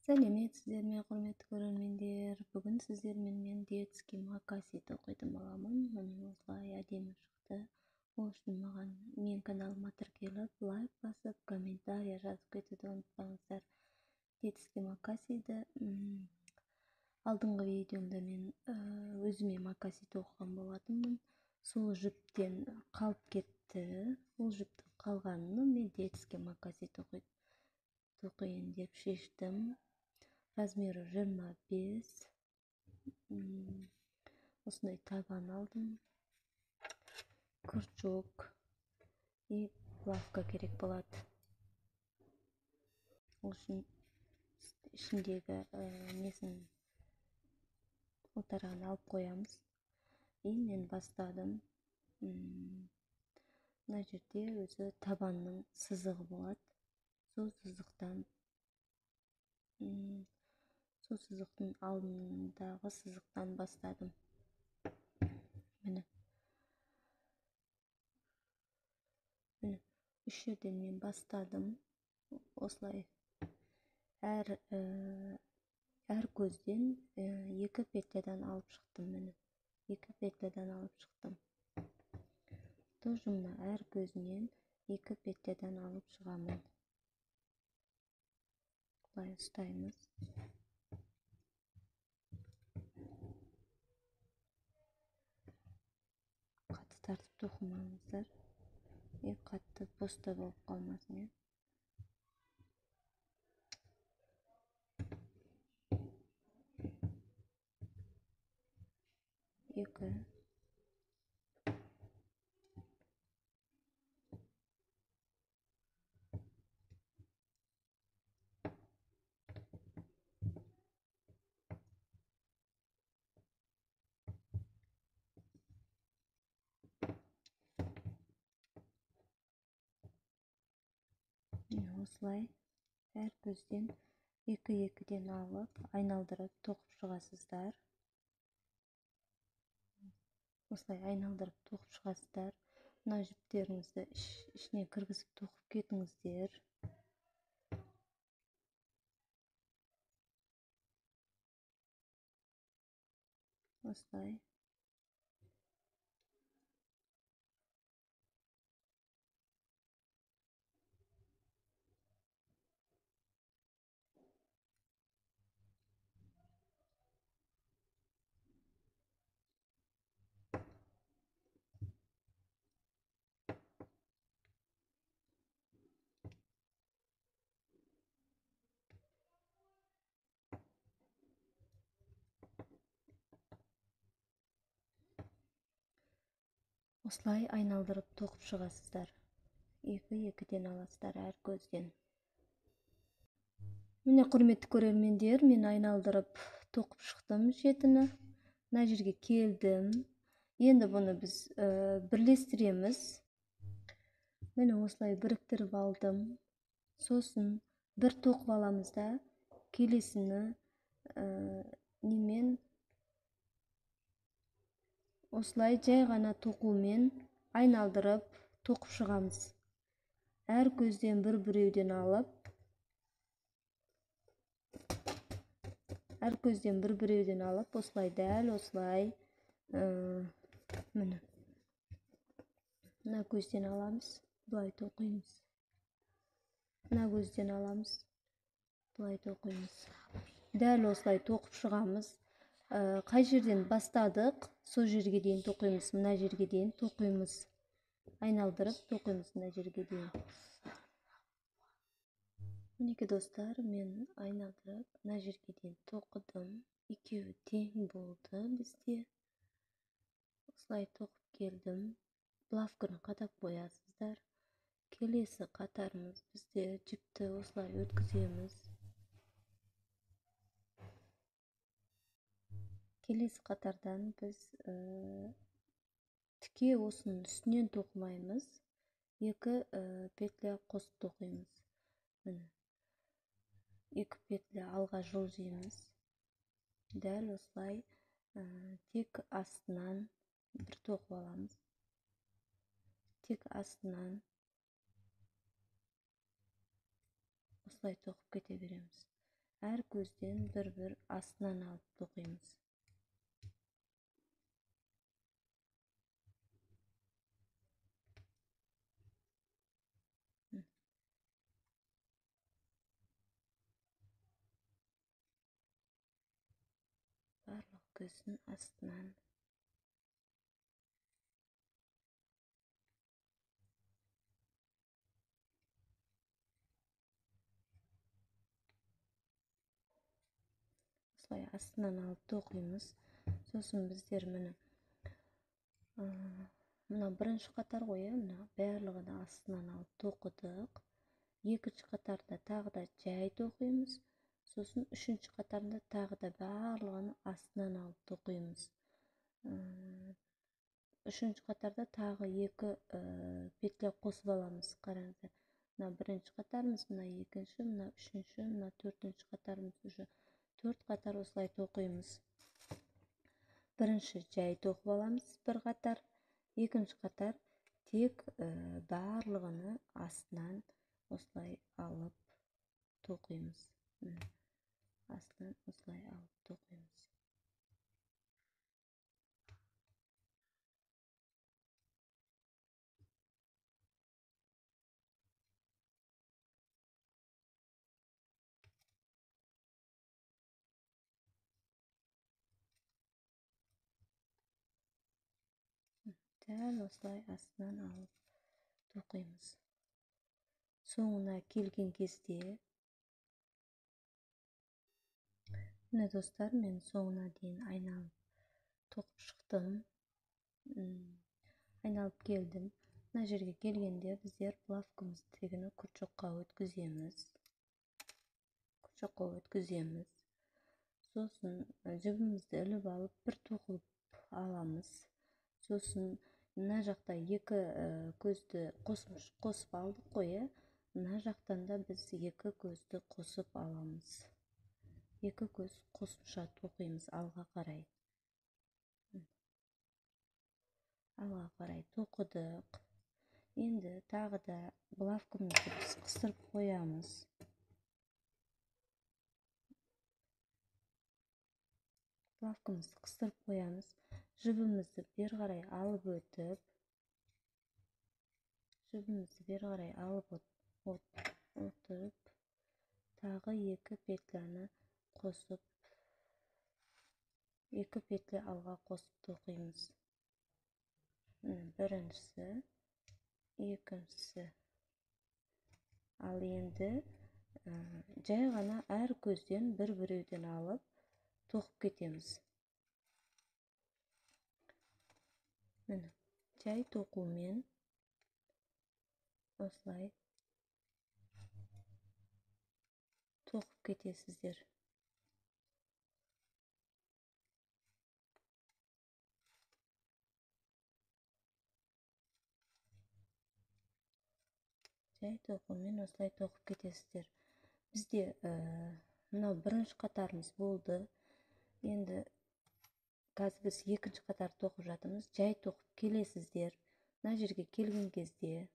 Сәлеметсіздер ме, құрметті көрермендер! Бүгін сіздермен мен детский макаси тоқитын боламын. Міне, осылай әдемі шықты. Ол үшін маған, мен каналыма тіркеліп, лайк басып, комментарий жазып кетуді ұмытпаңыздар. Детский макасиді алдыңғы видеомда мен өзіме макаси тоқыған болатынмын. Сол жіптен қалып кетті. Ол жіптің қалғанын мен детский макаси тоқиын деп шештім. Размері 25. Осындай табан алдым. Крючок и булавка керек болады. Ол үшін ішіндегі несін, ұлтарағын алып қоямыз. И мен бастадым. Мына жерде өзі табанның сызығы болады. Сол сызықтан, сол сызықтың алдындағы сызықтан бастадым. Міне. Міне, үш жерден мен бастадым. Осылай әр көзден екі петлядан алып шықтым. Міне, екі петлядан алып шықтым. Тоже мына әр көзінен екі петлядан алып шығамын. Былай ұстаймыз. Қатты тартып тоқымаңыздар. И қатты бос та болып қалмасын, иә. Екі. Осылай әр көзден екі-екіден алып, айналдырып тоқып шығасыздар. Осылай айналдырып тоқып шығасыздар. Мына жіптеріңізді ішіне кіргізіп тоқып кетіңіздер. Осылай. Осылай айналдырып тоқып шығасыздар. Екі-екіден аласыздар әр көзден. Міне, құрметті көрермендер, мен айналдырып тоқып шықтым жетіні. Мына жерге келдім. Енді бұны біз бірлестіреміз. Міне, осылай біріктіріп алдым. Сосын бір тоқып аламыз да, келесіні немен осылай жай ғана тоқумен айналдырып тоқып шығамыз. Әр көзден бір-біреуден алып, әр көзден бір-біреуден алып, осылай дәл осылай, міне, мына көзден аламыз, былай тоқимыз. Мына көзден аламыз, былай тоқимыз. Дәл осылай тоқып шығамыз. Қай жерден бастадық, сол жерге дейін тоқимыз, мына жерге дейін тоқимыз. Айналдырып тоқимыз мына жерге дейін. Мінекей, достар, мен айналдырып мына жерге дейін тоқыдым. Екеуі тең болды бізде. Осылай тоқып келдім. Булавканы қадап қоясыздар. Келесі қатарымыз бізде жіпті осылай өткіземіз. Келесі қатардан біз тіке осының үстінен тоқымаймыз, екі петля қосып тоқимыз. Міне, екі петля алға жылжимыз. Дәл осылай тек астынан бір тоқып аламыз. Тек астынан осылай тоқып кете береміз. Әр көзден бір-бір астынан алып тоқимыз. Барлық көздің астынан. Осылай астынан алып тоқимыз. Сосын біздер міне мына бірінші қатар ғой, мына барлығын астынан алып тоқыдық. Екінші қатарда тағы да жай тоқимыз. Сосын үшінші қатарында тағы да барлығын астынан алып тоқимыз. Үшінші қатарда тағы екі петля қосып аламыз. Қараңыздар, мына бірінші қатарымыз, мына екінші, мына үшінші, мына төртінші қатарымыз, уже 4 қатар осылай тоқимыз. Бірінші жай тоқып аламыз бір қатар, екінші қатар тек барлығыны астынан осылай алып тоқимыз. Астынан осылай алып тоқимыз. Дәл осылай астынан алып тоқимыз. Соңына келген кезде міне достар, мен соңына дейін айналып тоқып шықтым. Айналып келдім. Мына жерге келгенде біздер булавкамыздегіні крючокқа өткіземіз. Крючокқа өткіземіз. Сосын жібімізді іліп алып бір тоқылып аламыз. Сосын мына жақта екі көзді қосып алдық қой, мына жақтан да біз екі көзді қосып аламыз. Екі көз қосымша тоқимыз алға қарай. Алға қарай тоқыдық. Енді тағы да булавкамызды біз қыстырып қоямыз. Булавкамызды қыстырып қоямыз. Жібімізді бері қарай алып өтіп, жібімізді бері қарай алып отырып, тағы екі петляны қосып, екі петля алға қосып тоқимыз. Біріншісі, екіншісі. Ал енді жай ғана әр көзден бір-біреуден алып тоқып кетеміз. Міне, жай тоқумен осылай тоқып кетесіздер. Жай тоқумен осылай тоқып кетесіздер. Бізде мынау бірінші қатарымыз болды. Енді қазір біз екінші қатар тоқып жатырмыз. Жай тоқып келесіздер. Мына жерге келген кезде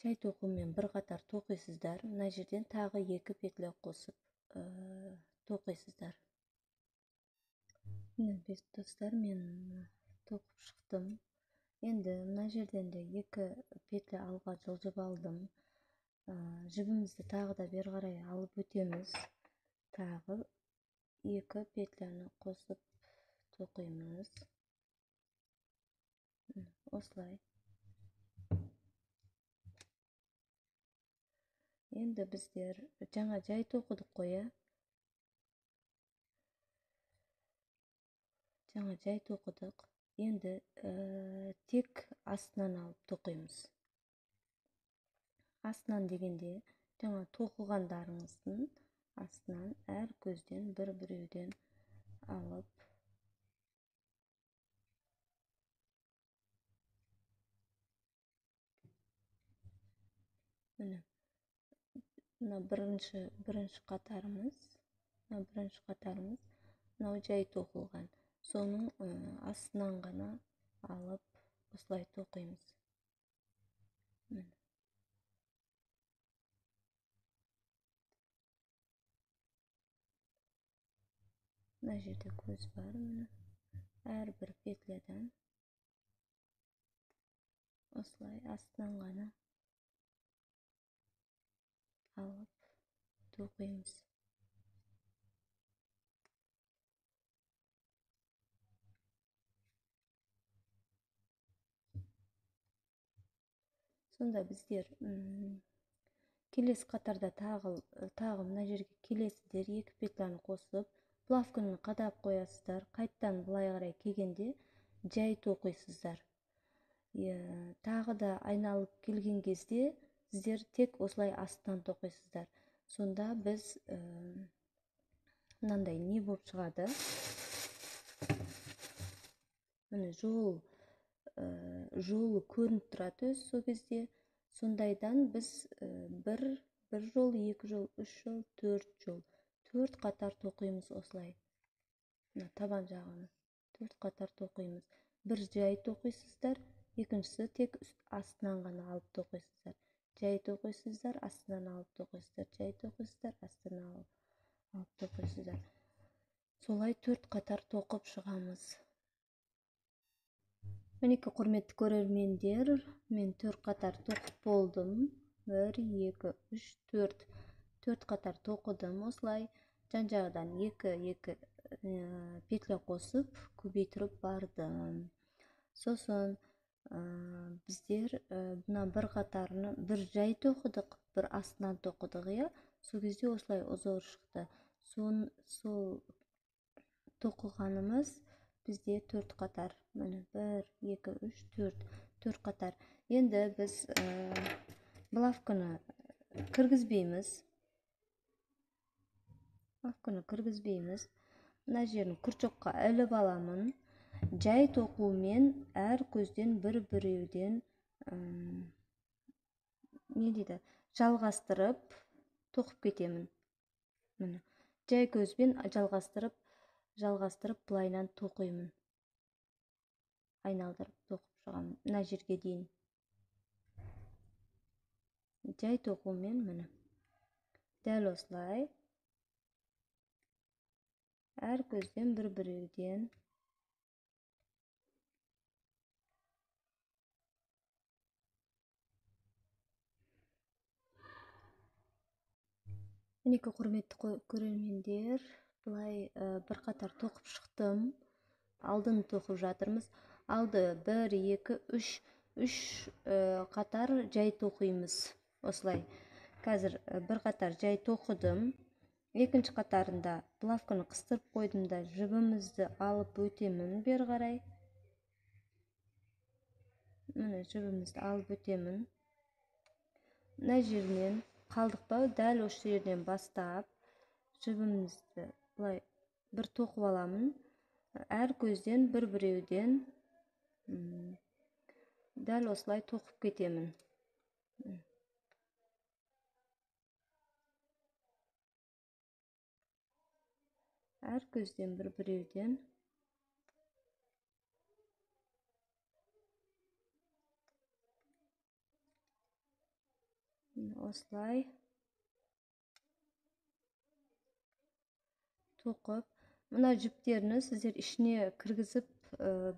жай тоқумен бір қатар тоқисыздар. Мына жерден тағы екі петля қосып тоқисыздар. Міне достар, мен тоқып шықтым. Енді мына жерден де екі петля алға жылжып алдым. Жібімізді тағы да бері қарай алып өтеміз. Тағы екі петляны қосып тоқимыз. Осылай. Енді біздер жаңа жай тоқыдық қой, ә? Жаңа жай тоқыдық. Енді тек астынан алып тоқимыз. Астынан дегенде жаңа тоқығандарыңыздың астынан әр көзден бір-біреуден алып міне мына бірінші қатарымыз, мына бірінші қатарымыз мынау жай тоқылған. Соның астынан ғана алып осылай тоқимыз. Міне. Мына жерде көз бар, міне. Әрбір петлядан осылай астынан ғана алып тоқимыз. Сонда біздер келесі қатарда тағы мына жерге келесіздер, екі петляны қосып, булавканы қадап қоясыздар. Қайттан былай қарай келгенде жай тоқисыздар. Тағы да айналып келген кезде сіздер тек осылай астынан тоқисыздар. Сонда біз мынандай не болып шығады? Міне жолы көрініп тұрады өзі сол кезде. Сондайдан біз бір жол, екі жол, үш жол, төрт жол, төрт қатар тоқимыз осылай. Мына табан жағын төрт қатар тоқимыз. Бір жай тоқисыздар, екіншісі тек астынан ғана алып тоқисыздар. Жай тоқисыздар, астынан алып тоқисыздар, жай тоқисыздар, астынан алып тоқисыздар. Солай төрт қатар тоқып шығамыз. Мінекей, құрметті көрермендер, мен төрт қатар тоқып болдым. 1, 2, 3, 4. Төрт қатар тоқыдым осылай. Жан-жағынан 2-2 петля қосып көбейтіріп бардым. Сосын біздер мына бір қатарını бір жай тоқыдық, бір астынан тоқыдық, иә. Сол кезде осылай узор шықты. Сол тоқығанымыз бізде төрт қатар. Міне 1, 2, 3, 4. Төрт қатар. Енді біз булавканы кіргізбейміз. Булавканы кіргізбейміз. Мына жерін крючокқа іліп аламын. Жай тоқумен әр көзден бір-біреуден не дейді, жалғастырып тоқып кетемін. Міне, жай көзбен жалғастырып былайынан тоқимын. Айналдырып тоқып шығамын мына жерге дейін. Жай тоқумен міне дәл осылай әр көзден бір-біреуден Мінекей, құрметті көрермендер, былай бір қатар тоқып шықтым. Алдын тоқып жатырмыз. Алды 1, 2, 3, 3 қатар жай тоқимыз. Осылай. Қазір бір қатар жай тоқыдым. Екінші қатарында булавканы қыстырып қойдым да жібімізді алып өтемін бері қарай. Міне, жібімізді алып өтемін. Мына жерінен қалдық па, дәл осы жерден бастап жібімізді былай бір тоқып аламын. Әр көзден бір-біреуден дәл осылай тоқып кетемін. Әр көзден бір-біреуден осылай тоқып, мына жіптеріні сіздер ішіне кіргізіп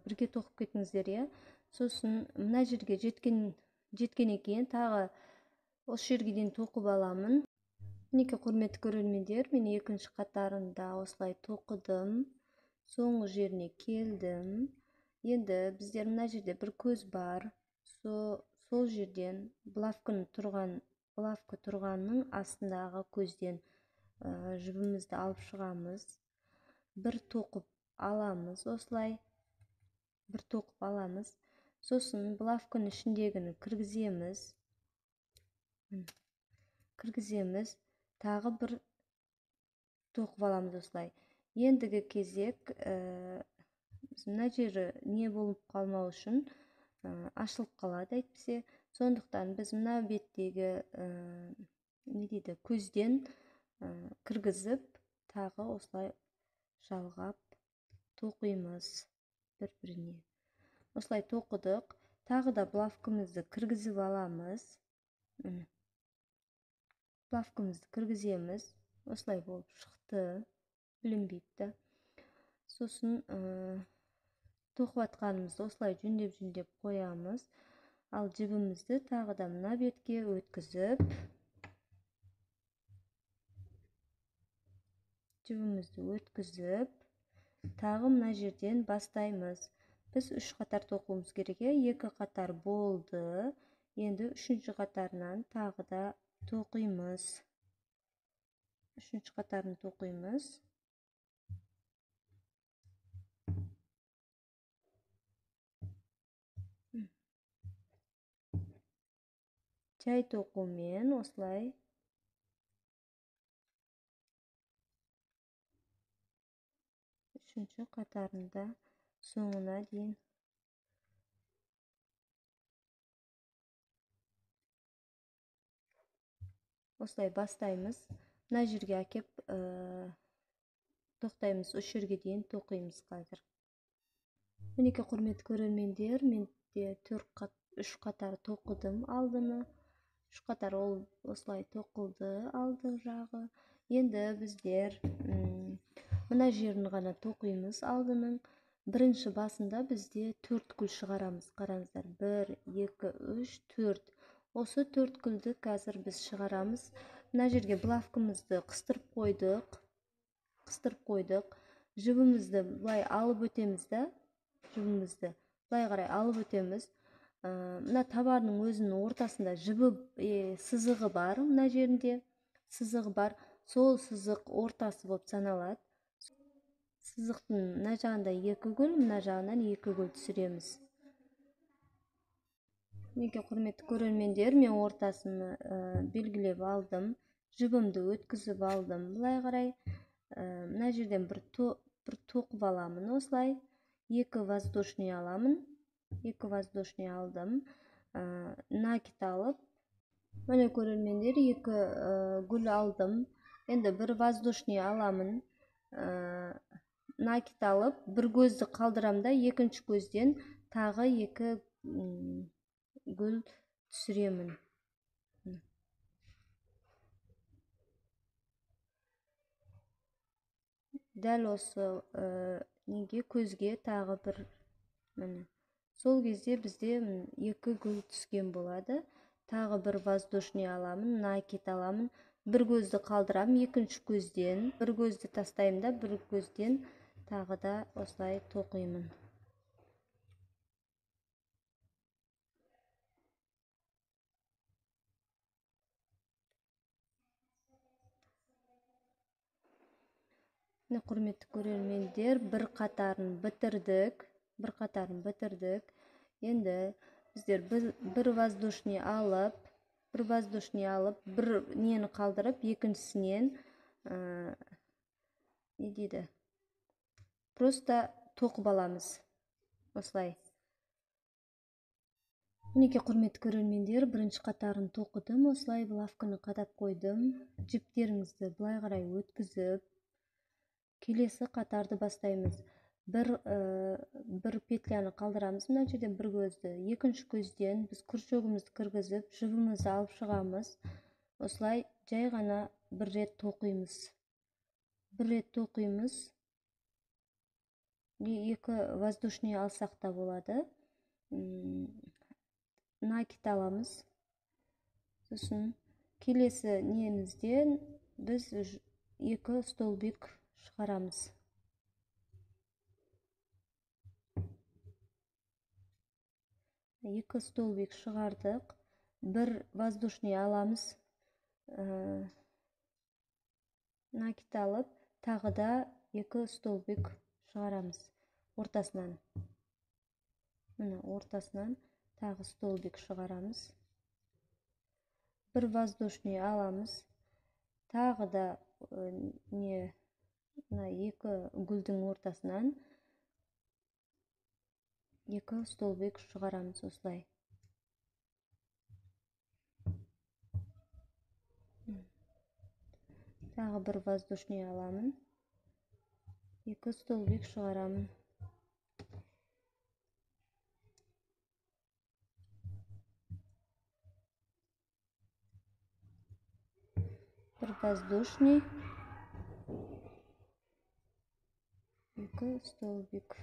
бірге тоқып кетіңіздер, иә. Сосын мына жерге жеткеннен кейін тағы осы жерге дейін тоқып аламын. Мінекей, құрметті көрермендер, мен екінші қатарында осылай тоқыдым. Соңғы жеріне келдім. Енді біздер мына жерде бір көз бар. Сол жерден булавка тұрғанның астындағы көзден жібімізді алып шығамыз. Бір тоқып аламыз осылай. Бір тоқып аламыз. Сосын булавканың ішіндегіні кіргіземіз. Кіргіземіз. Тағы бір тоқып аламыз осылай. Ендігі кезек мына жері не болып қалмау үшін ашылып қалады әйтпесе. Сондықтан біз мына беттегі не дейді, көзден кіргізіп тағы осылай жалғап тоқимыз бір-біріне. Осылай тоқыдық. Тағы да булавкамызды кіргізіп аламыз. Міне, булавкамызды кіргіземіз. Осылай болып шықты, білінбейді. Сосын тоқып жатқанымызды осылай жөндеп-жөндеп қоямыз. Ал жібімізді тағы да мына бетке өткізіп, жібімізді өткізіп, тағы мына жерден бастаймыз. Біз 3 қатар тоқуымыз керек, 2 қатар болды. Енді 3-ші қатарынан тағы да тоқимыз. 3-ші қатарын тоқимыз. Жай тоқумен осылай үшінші қатарында соңына дейін осылай бастаймыз. Мына жерге әкеп тоқтаймыз, осы жерге дейін тоқимыз қазір. Мінекей, құрметті көрермендер, мен де 3 қатар тоқыдым алдыны. 3 қатар ол осылай тоқылды алды жағы. Енді біздер мына жерін ғана тоқимыз алдының. Бірінші басында бізде 4 гүл шығарамыз. Қараңыздар, 1, 2, 3, 4. Осы 4 гүлді қазір біз шығарамыз. Мына жерге булавкамызды қыстырып қойдық. Қыстырып қойдық. Жібімізді былай алып өтеміз да, жібімізді былай қарай алып өтеміз. Мына табарының өзінің ортасында жібі, сызығы бар, мына жерінде сызығы бар. Сол сызық ортасы болып саналады. Сызықтың мына жағында 2 гүл, мына жағынан 2 гүл түсіреміз. Мінекей, құрметті көрермендер, мен ортасын белгілеп алдым. Жібімді өткізіп алдым былай қарай. Мына жерден бір тоқып аламын осылай. 2 воздушный аламын. 2 воздушный алдым. Накид алып, міне көрермендер, 2 гүл алдым. Енді бір воздушный аламын. Накид алып, бір көзді қалдырам да, екінші көзден тағы 2 гүл түсіремін. Дәл осы неге көзге тағы бір, міне. Сол кезде бізде 2 гүл түскен болады. Тағы бір воздушный аламын, накид аламын. Бір көзді қалдырамын, екінші көзден, бір көзді тастаймын да, бір көзден тағы да осылай тоқимын. Міне, құрметті көрермендер, бір қатарын бітірдік. Бір қатарын бітірдік. Енді біздер бір воздушный алып, бір воздушный алып, бір нені қалдырып, екіншісінен, не дейді? Просто тоқып аламыз. Осылай. Мінекей, құрметті көрермендер, бірінші қатарын тоқыдым. Осылай булавканы қадап қойдым. Жіптеріңізді былай қарай өткізіп, келесі қатарды бастаймыз. Бір петляны қалдырамыз мына жерден бір көзді. Екінші көзден біз күршегімізді кіргізіп, жібімізді алып шығамыз. Осылай жай ғана бір рет тоқимыз. Бір рет тоқимыз. 2 воздушный алсақ та болады. Накид аламыз. Сосын келесі немізден біз 2 столбик шығарамыз. 2 столбик шығардық. Бір воздушный аламыз. Накид алып, тағы да 2 столбик шығарамыз ортасынан. Міне, ортасынан тағы столбик шығарамыз. Бір воздушный аламыз. Тағы да не, мына 2 гүлдің ортасынан 2 столбик шығарамыз осылай. Тағы бір воздушный аламын. 2 столбик шығарамын. Бір воздушный, 2 2 столбик.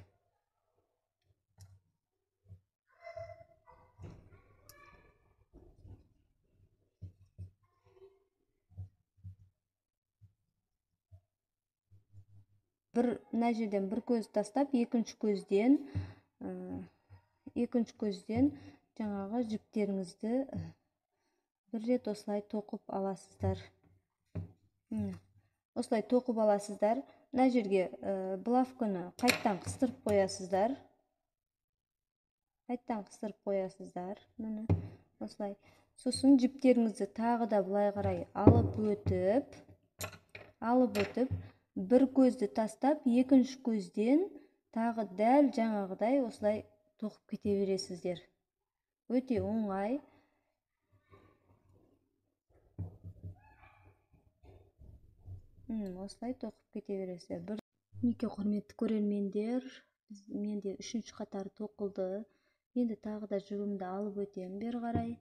Бір мына жерден бір көз тастап, екінші көзден жаңағы жіптеріңізді бір рет осылай тоқып аласыздар. Осылай тоқып аласыздар. Мына жерге булавканы қайттан қыстырып қоясыздар. Қайттан қыстырып қоясыздар. Міне осылай. Сосын жіптеріңізді тағы да былай қарай алып өтіп, бір көзді тастап, екінші көзден тағы дәл жаңағыдай осылай тоқып кете бересіздер. Өте оңай. Осылай тоқып кете бересіздер. Мінекей, құрметті көрермендер, менде үшінші қатар тоқылды. Енді тағы да жібімді алып өтемін бері қарай.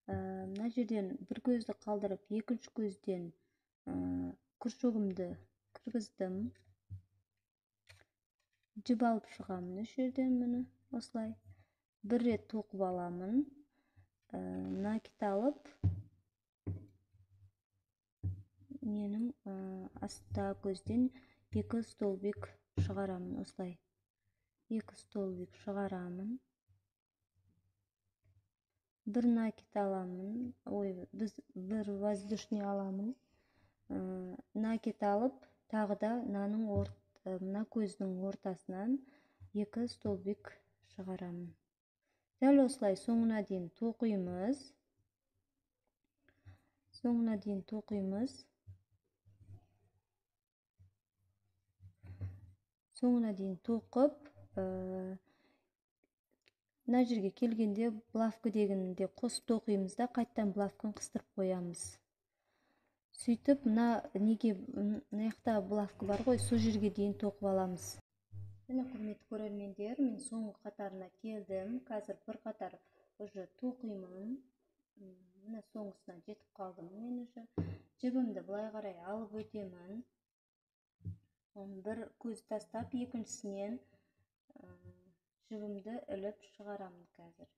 Мына жерден бір көзді қалдырып, екінші көзден крючогымды кіргіздім. Жіп алып шығамын осы жерден, міне осылай. Бір рет тоқып аламын. Накид алып, ненің астта көзден 2 столбик шығарамын осылай. 2 столбик шығарамын. Бір накид аламын. Ой, біз бір воздушный аламын. Накид алып, тағы да мынаның мына көздің ортасынан 2 столбик шығарамын. Дәл осылай соңына дейін тоқимыз. Соңына дейін тоқимыз. Соңына дейін тоқып, мына жерге келгенде булавка дегенде қосып тоқимыз да, қайттан булавканы қыстырып қоямыз. Сөйтіп мына неге мына жақта булавка бар ғой, сол жерге дейін тоқып аламыз. Міне, құрметті көрермендер, мен соңғы қатарына келдім. Қазір бір қатар уже тоқимын. Міне соңғысына жетіп қалдым мен уже. Жібімді былай қарай алып өтемін. Бір көз тастап, екіншісінен жібімді іліп шығарамын қазір.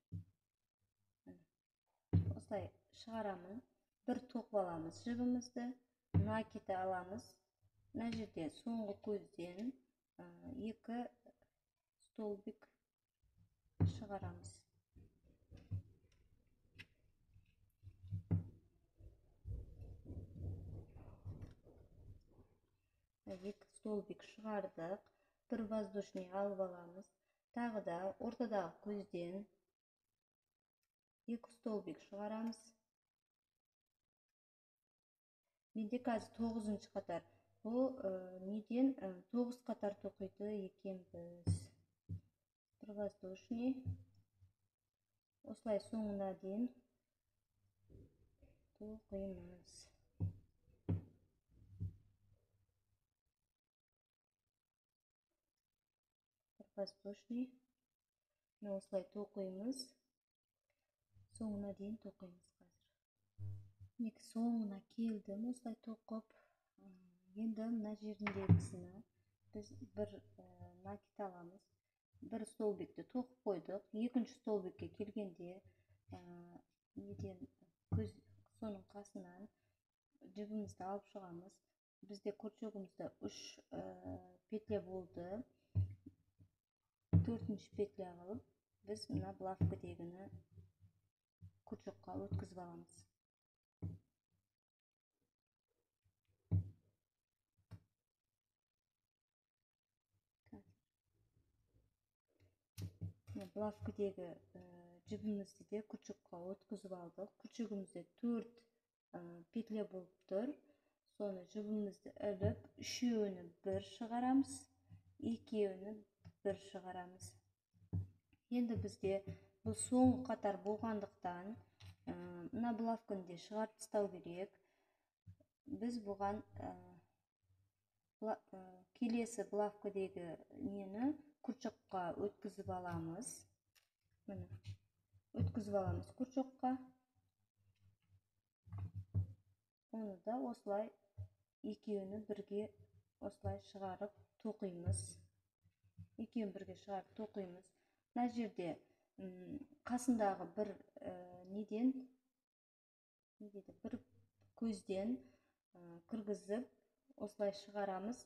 Осылай шығарамын. Бір тоқып аламыз жібімізді, накид аламыз. Мына жерде соңғы көзден 2 столбик шығарамыз. 2 столбик шығардық. Бір воздушный алып аламыз. Тағы да ортадағы көзден 2 столбик шығарамыз. Менде қазір 9-шы қатар. Бұл неден 9 қатар тоқиды екенбіз. Бір воздушный. Осылай соңына дейін тоқимыз. Бір воздушный. Міне осылай тоқимыз. Соңына дейін тоқимыз қазір. Мінекей, соңына келдім осылай тоқып. Енді мына жеріндегісіні біз бір накид аламыз. Бір столбикті тоқып қойдық. Екінші столбикке келгенде неден көз соның қасынан жібімізді алып шығамыз. Бізде крючогымызда 3 петля болды. 4-ші петля қылып біз мына булавка дегіні крючокқа өткізіп аламыз. Булавкадегі жібімізді де крючокқа өткізіп алдық. Крючогымызда 4 петля болып тұр. Соны жібімізді іліп, үшеуіні бір шығарамыз, екеуіні бір шығарамыз. Енді бізде бұл соңғы қатар болғандықтан мына булавканы де шығарып тастау керек. Біз бұған келесі булавкадегі нені крючокқа өткізіп аламыз. Міне, өткізіп аламыз крючокқа. Оны да осылай екеуіні бірге осылай шығарып тоқимыз. Екеуін бірге шығарып тоқимыз. Мына жерде қасындағы бір неден, не дейді, бір көзден кіргізіп осылай шығарамыз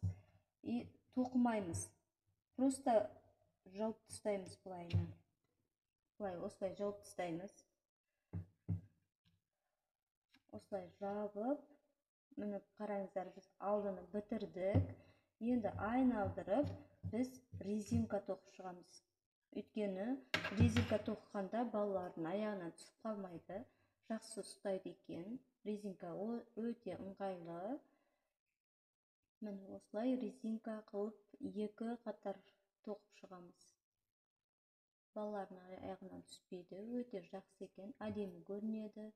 и тоқымаймыз. Просто жауып тастаймыз былайынан. Былай осылай жауып тастаймыз. Осылай жабып, міне қараңыздар, біз алдыны бітірдік. Енді айналдырып біз резинка тоқып шығамыз. Өйткені резинка тоқығанда балалардың аяғынан түсіп қалмайды, жақсы ұстайды екен. Резинка өте ыңғайлы. Міне осылай резинка қылып екі қатар тоқып шығамыз. Балалардың аяғынан түспейді, өте жақсы екен, әдемі көрінеді.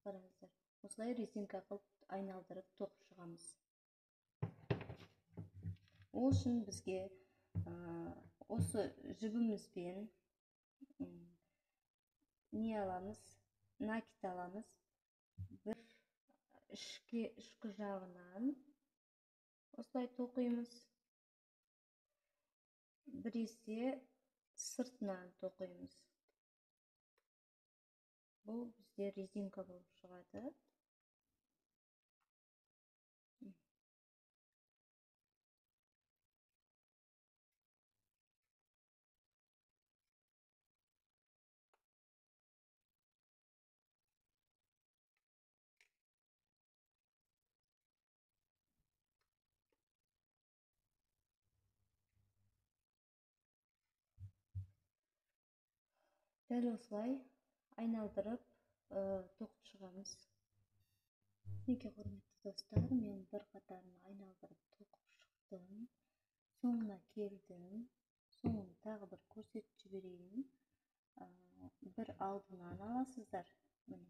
Қараңыздар, осылай резинка қылып айналдырып тоқып шығамыз. Ол үшін бізге осы жібімізбен не аламыз, накид аламыз. Бір ішкі жағынан осылай тоқимыз, біресе сыртынан тоқимыз. Бұл бізде резинка болып шығады. Дәл осылай айналдырып тоқып шығамыз. Мінекей, құрметті достар, мен бір қатарын айналдырып тоқып шықтым. Соңына келдім. Соңын тағы бір көрсетіп жіберейін. Бір алдынан аласыздар. Міне,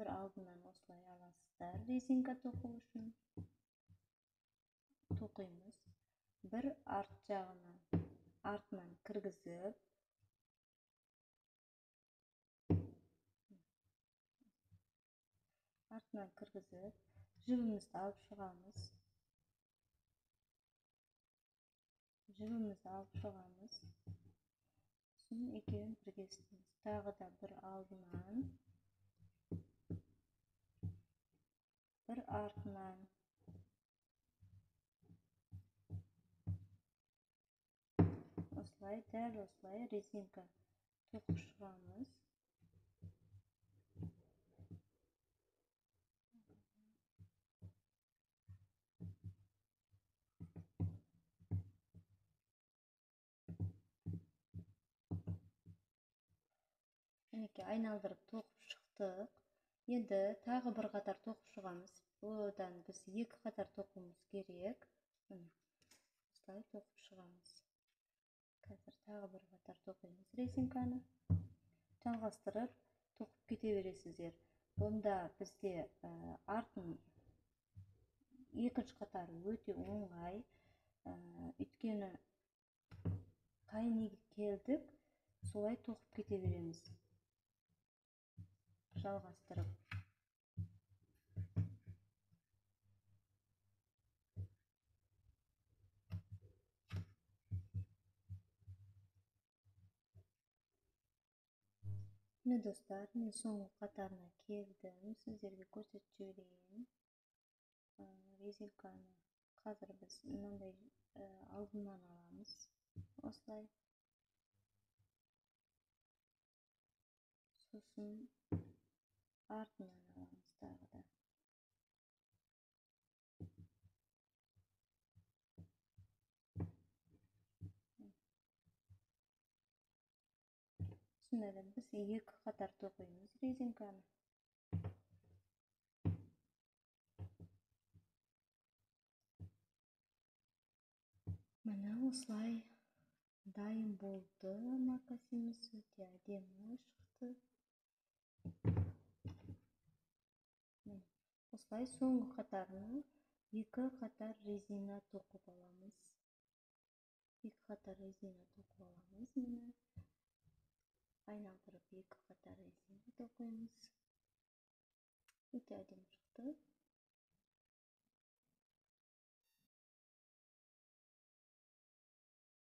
бір алдынан осылай аласыздар. Резинка тоқу үшін тоқимыз. Бір арт жағынан, артынан кіргізіп, артынан кіргізіп, жібімізді алып шығамыз. Жібімізді алып шығамыз. Сосын екеуін бірге істейміз. Тағы да бір алдынан, бір артынан. Осылай, дәл осылай резинка тоқып шығамыз. Мінекей, айналдырып тоқып шықтық. Енді тағы бір қатар тоқып шығамыз. Одан біз екі қатар тоқуымыз керек. Міне, осылай тоқып шығамыз. Қазір тағы бір қатар тоқимыз резинканы. Жалғастырып тоқып кете бересіздер. Бұнда бізде артын екінші қатары өте оңай. Өйткені қай неге келдік, солай тоқып кете береміз. Жалғастырып. Міне достар, мен соңғы қатарына келдім. Сіздерге көрсетіп жіберейін. Резинканы қазір біз мынандай алдынан аламыз. Осылай. Сосын артынан аламыз тағы да. Сонда да біз екі қатар тоқимыз резинканы. Міне осылай дайын болды мокасиніміз, өте әдемі шықты. Міне осылай соңғы қатарына екі қатар резина тоқып аламыз. Екі қатар резина тоқып аламыз. Міне айналдырып екі қатар резина тоқимыз. Өте әдемі шықты.